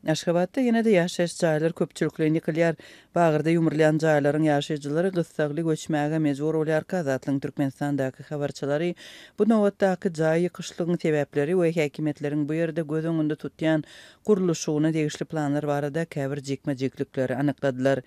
Aşgabatda ýene-de ýaşaýyş jaýlar köpçülikleýin ýykylýar. Bagyrda ýumrulýan jaýlaryň ýaşaýjylary gyssagly göçmäge mejbur bolýarka Azatlygyň Türkmenistandaky habarçylary bu nobatdaky jaý ýykyşlygyň sebäpleri we häkimiýetleriň bu ýerde göz öňünde tutýan gurluşygyna degişli planlar barada käbir jikme-jiklikleri anykladylar.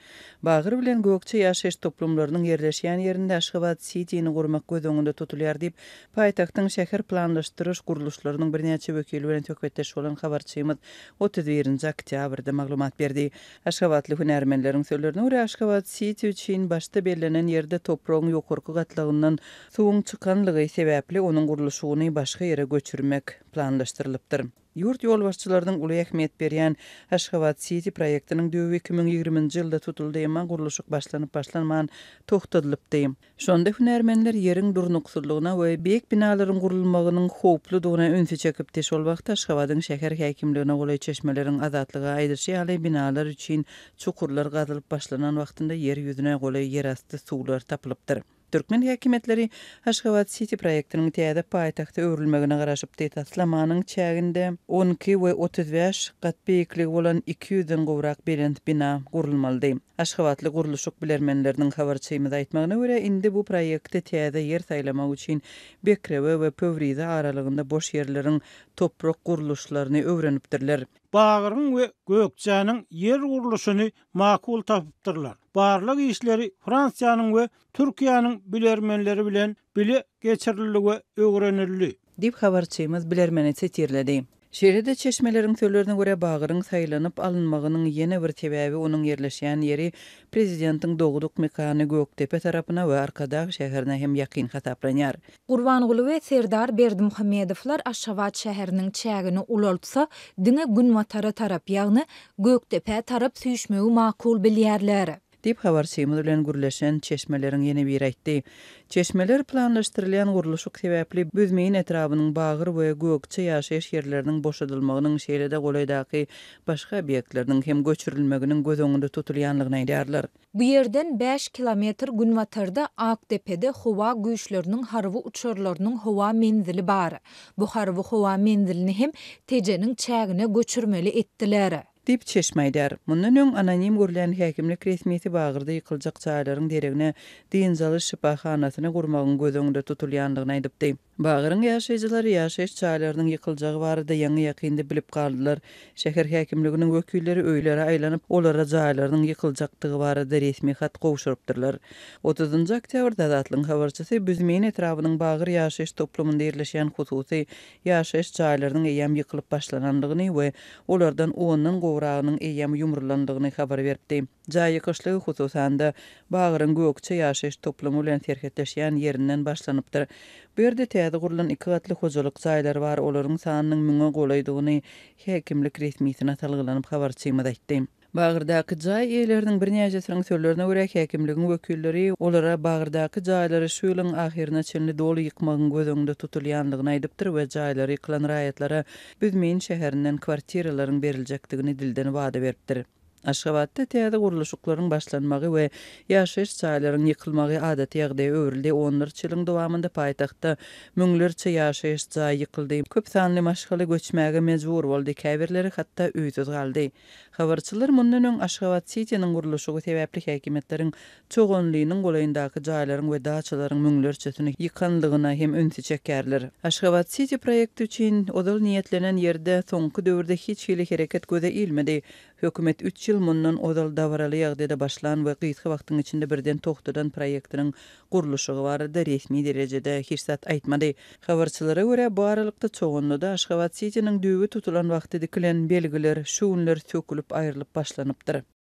Bagyr bilen Gökje ýaşaýyş toplumlarynyň ýerleşýän ýerinde Aşgabat Sitini gurmak göz öňünde tutulýar diýip, paýtagtyň şäher planlaşdyryş gurluşlarynyň birnäçe wekili bilen söhbetdeş bolan habarçymyz 31-nji oktýabrda maglumat berdi. Aşgabatly hünärmenleriň sözlerine görä, Aşgabat Siti üçin başda bellenen ýerde topragyň ýokarky gatlagyndan suwuň çykanlygy sebäpli onuň gurluşygyny başga ýere göçürmek planlaşdyrylypdyr. Ýurt ýolbaşçylarynyň uly ähmiýet berýän Aşgabat Siti proýektiniň düýbi 2020-nji ýylda tutuldy, emma gurluşyk başlanyp-başlanman togtadylypdy. Şonda hünärmenler ýeriň durnuksyzlygyna we beýik binalaryň gurulmagynyň howpludygyna ünsi çekipdi. Şol wagt Aşgabadyň şäher häkimligine golaý çeşmeleriň Azatlyga aýdyşy ýaly, binalar üçin çukurlar gazylyp başlanan wagtynda ýer ýüzüne golaý ýerasty suwlar tapylypdyr. Türkmen häkimiýetleri Aşgabat-siti proýektiniň täze paýtagta öwrülmegine garaşypdy. Taslamanyň çäginde 12 we 35 gat beýikligi bolan iki ýüzden gowrak belent bina gurulmalydy. Aşgabatly gurluşyk bilermenleriniň habarçymyza aýtmagyna görä, indi bu proýekte täze ýer saýlamak üçin Bekrewe we Pöwrize aralygynda boş ýerleriň toprak gurluşlaryny öwrenipdirler. Bagyryň we Gökjäniň ýer gurluşyny makul tapypdyrlar. Barlag işleri Fransiýanyň we Türkiýäniň bilermenleri bilen bile geçirildi we öwrenildi. Diýip, habarçymyz bilermeni sitirledi. Şeýle-de, çeşmeleriň sözlerine görä, Bagyryň saýlanyp alynmagynyň ýene bir sebäbi onuň ýerleşýän ýeri prezidentiň dogduk mekany Gökdepe tarapyna we Arkadag şäherine hem ýakyn hasaplanýar. Gurbanguly we Serdar Berdimuhamedowlar Aşgabat şäheriniň çägini ulaltsa, diňe günbatara tarap, ýagny Gökdepä tarap süýşmegi makul bilýärler. Diýip, habarçymyz bilen gürleşen çeşmeleriň ýene biri aýtdy. Çeşmeler planlaşdyrylýan gurluşyk sebäpli Büzmeýin etrabynyň Bagyr we Gökje ýaşaýyş ýerleriniň boşadylmagynyň, şeýle-de golaýdaky başga obýektleriniň hem göçürilmeginiň göz öňünde tutulýandygyny aýdýarlar. Bu ýerden bäş kilometr günbatarda Akdepede howa güýçleriniň harby uçarlarynyň howa menzili bar. Bu harby howa menzilini hem Tejeniň çägine göçürmeli etdiler. Diýip, çeşme aýdýar. Mundan öň anonim görlen häkimlik resmisi Bagyrda ýykyljak jaýlaryň deregine dynç alyş şypahanasyny gurmagyň göz öňünde tutulýandygyny aýdypdy. Bagyryň ýaşaýjylary ýaşaýyş jaýlarynyň ýykyljagy barada ýaňy-ýakynda bilip galdylar. Şäher häkimliginiň wekilleri öýlere aýlanyp, olara jaýlarynyň ýykyljakdygy barada resmi hat gowşurypdyrlar. Otuzynjy oktýabrda Azatlygyň habarçysy Büzmeýin etrabynyň Bagyr ýaşaýyş toplumynda ýerleşýän hususy ýaşaýyş jaýlarynyň eýýäm ýykylyp başlanandygyny we olardan ondan gowragynyň eýýäm ýumrulandygyny habar beripdi. Jaý ýykyşlygy, hususan-da, Bagyryň Gökje ýaşaýyş toplumy bilen serhetleşýän ýerinden başlanypdyr. Bu ýerde täze gurlan iki gatly hojalyk jaýlary bar, olaryň sanynyň müňe golaýdygyny häkimlik resmisine salgylanyp habarçymyz aýtdy. Bagyrdaky jaý eýeleriniň birnäçesiniň sözlerine görä, häkimligiň wekilleri olara Bagyrdaky jaýlary şu ýylyň ahyryna çenli doly ýykmagyň göz öňünde tutulýandygyny aýdypdyr we jaýlary ýykylan raýatlara Büzmeýin şäherinden kwartiralaryň beriljekdigini dilden wada beripdir. Aşgabatda täze gurluşyklaryň başlanmagy we ýaşaýyş jaýlaryň ýykylmagy adaty ýagdaýa öwrüldi. Onlarça ýylyň dowamynda paýtagtda müňlerçe ýaşaýyş jaý ýykyldy. Köp sanly maşgala göçmäge mejbur boldy, käbirleri hatda öýsüz galdy. Habarçylar mundan öň Aşgabat-sitiniň gurluşygy sebäpli häkimiýetleriň Çoganlynyň golaýyndaky jaýlaryň we daçalaryň müňlerçesini ýykanlygyna hem ünsi çekýärler. Aşgabat-siti proýekti üçin ozal niýetlenen ýerde soňky döwürde hiç hili hereket göze ilmedi. Hökümet üç ýyl mundan ozal dabaraly ýagdaýda başlan we gysga wagtyň içinde birden togtadan proýektiniň gurluşygy barada resmi derejede hiç zat aýtmady. Habarçylara görä, bu aralykda Çoganlyda Aşgabat-sitiniň düýbi tutulan wagty dikilen belgiler şu günler sökülip aýrylyp başlanypdyr.